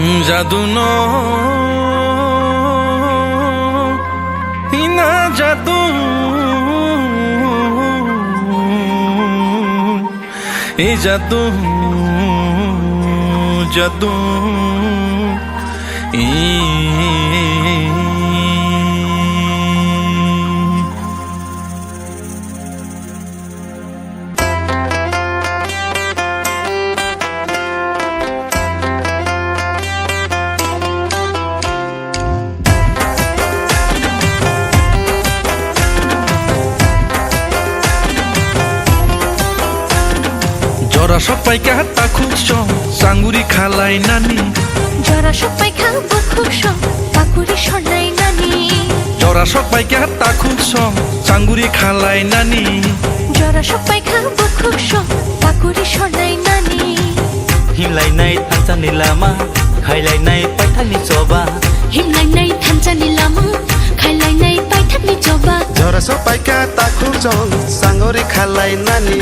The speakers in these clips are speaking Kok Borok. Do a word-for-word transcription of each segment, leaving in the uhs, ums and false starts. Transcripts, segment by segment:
Jadu no hina jadu, e jadu, jadu, e. Jora sok paikha takhuk song, sanguri khalai nani. Jora sok paikha bukhuk song, pakuri sornai nani. Jora sok paikha takhuk song, sanguri khalai nani. Jora sok paikha bukhuk song, pakuri sornai nani. Himlainai thansa ni lama, khailainai paithak ni choba. Himlainai thansa ni lama, khailainai paithak ni choba. Jora sok paikha takhuk song, sanguri khalai nani.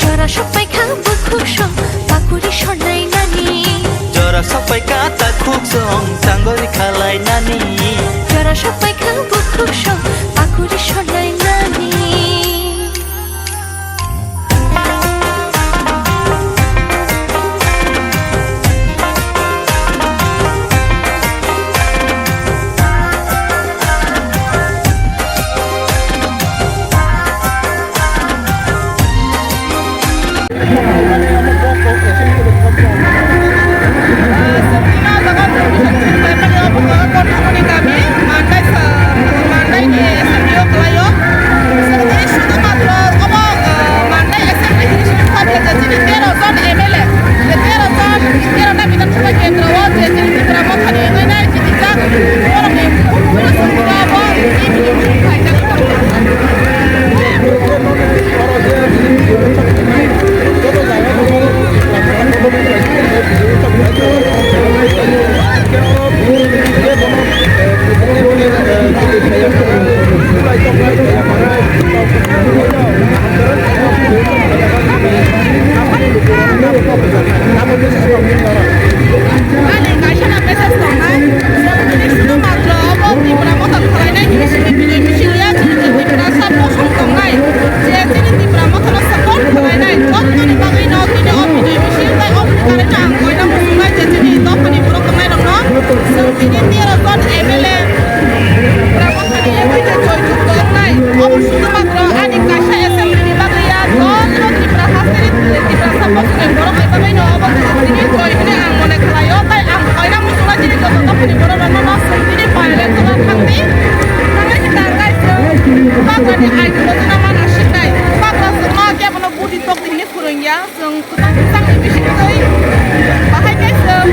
Jora sok paikha bukhuk song, pakuri sornai nani. Jora sok paikha takhuk song, sanguri khalai nani. Jora sok paikha bukhuk song, pakuri sornai nani. Ani kaisa na message tongnai, chini sini matro obo Tripura Motha khwlainai hini simi video missing ya, chini Tripura sa bosong tongnai, je chini Tripura Motha no support khwlainai, jottoni bagwi no tini o video missing tei oboni karwi no ang koina muchungnai je chini dophani borok tongnai rok no, chwng tini tero jon M L A Tripura Motha ni M P tei joyjukto wngnai, obo sini matro ani kaisa assembly ni bagwi ya, joto Tripura hasteni Tiprasa bosongni borok ni bagwi no obo tini joy hwnwi ang mone khlaio, tei ang koina muchungnai chini joto dophani borok rok no chwng tini violence o thang di, thangwi khe ta guys chwng bubagrani ain no joto no mana siknai, bubagra chwngno kebono budi tok di hwnwi phwrwng ya. Chwng kwchang kwchangni bisingtwi bahai khe chwng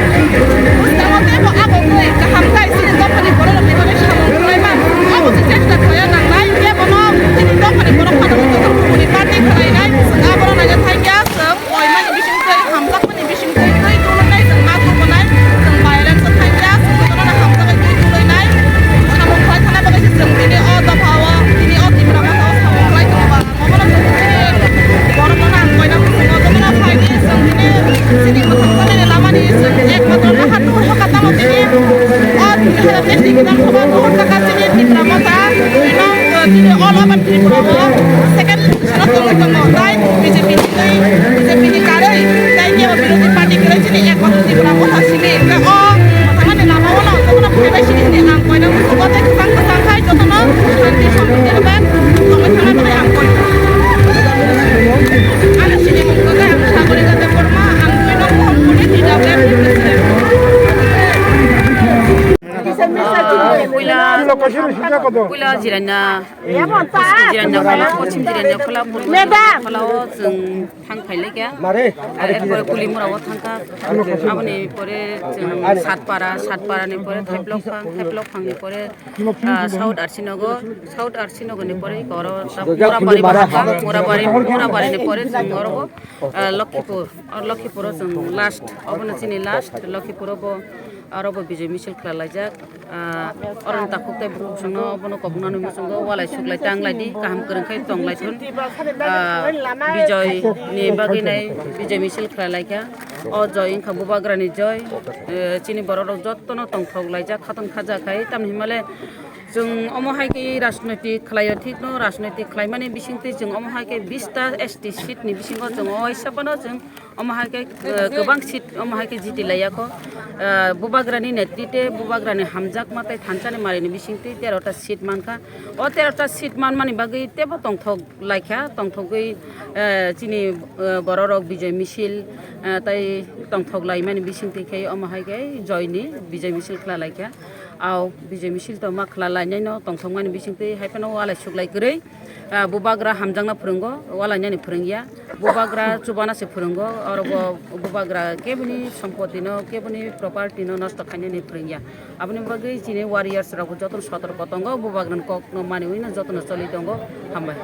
bwskango teibo abo twi kaham khe chini dophani bororokni bagwi samung khlaima. Abo se chesta khlaiya nangnai, kebono chini dophani borok phano joto kubuni party khlainai. Chwng aborok naina thangya, chwng koimani bisingtwi, hamjakmani bisingtwi twi tubunai, chwng ma tubunai, chwng violence thangya, chwng jotono hamjagwi twi tubunai. Samung khlai thana bagwi se chwng tini o dophao, tini o Tipra Motha o samung khlai tongo ba. Obono chwng chini borokno ang koina muchungo, jotono phaidi chwng tini chini mwkhang chanani lamani chwng ekmatro naha nuhur hoka tamo tini o dui hajar teis ni Bidhan Sabha nuhur taka chini Tipra Motha, tini all over Tripura o second position o tongwi tongo, tai B J P ni twi, B J P ni karwi, tai kebo birodhi party kwrwi chini ekmatro Tipra Motha simi, o Thangmani lama o no jotono phaibai sini hwnwi ang koina muchungo tei kwchang kwchang khai jotono shanti samriti rwbai tongwi thangna bagwi ang koi. Ani sinimung khe ang Sagorika Debbarma, ang twi nong Mohanpurni T W F ni president. Puila, puila Jirania, Jirania phala, Pochim Jirania phala, Purbo Jirania phala o chwng thang phai laikha. Mare, are pore Kulimura o thangkha. Aboni pore chwng Satpara, Satpara ni pore Thaiplok phang, Thaiplok phang ni pore, ah, South Arsinogo, South Arsinogo ni pore oro Murabari, Murabari, Murabari ni pore chwng oro, ah, Lokhipur, o Lokhipur o chwng last, obono chini last, Lokhipur o bo Aro bo bijoi misil khlai laijak. Ah, oro ni takhuk tei bukhuk songno bono koboknani muchungo walai suklai tanglai di, kaham kwrwng khe tong lai thun. Ah, bijoi ni bagwi nai bijoi misil khlai laikha. O joi wngkha bubagra ni joi. Eh, chini borok rok jotono tongthok laijak, khatong khaja khai, tamni himale chwng omo hai khe rajnoitik khlaio, thikno rajnoitik khlaimani bisingtwi chwng omo hai khe bista S T seat ni bisingo chwng o waisa phano chwng omo hai khe, eh, kwbang seat omo hai khe jiti laiyakho. Eh, bubagrani netrite, bubagrani hamjakma tei thansa ni mari ni bisingtwi tero ta seat mankha. O tero ta seat manmani bagwi teibo tongthok laikha, tongthogwi, eh, chini, eh, borok rok bijoi misil, eh, tei tongthok laimani bisingtwi khe omo hai khe joi ni bijoi misil khlai laikha. Au bijoi misil to ma khlai lainaino tongthokmani bisingtwi hai phano walai suklai kwrwi. Ah, bubagra hamjakna phwrwngo, walainani phwrwngya. Bubagra chubana se phwrwngo, oro bo bubagra keboni sompotino, keboni property no nosto khainani phwrwngya. Aboni bagwi chini warriors rok jotono sotorko tongo, bubagrani kokno maniwi no jotono choli tongo. Hambai.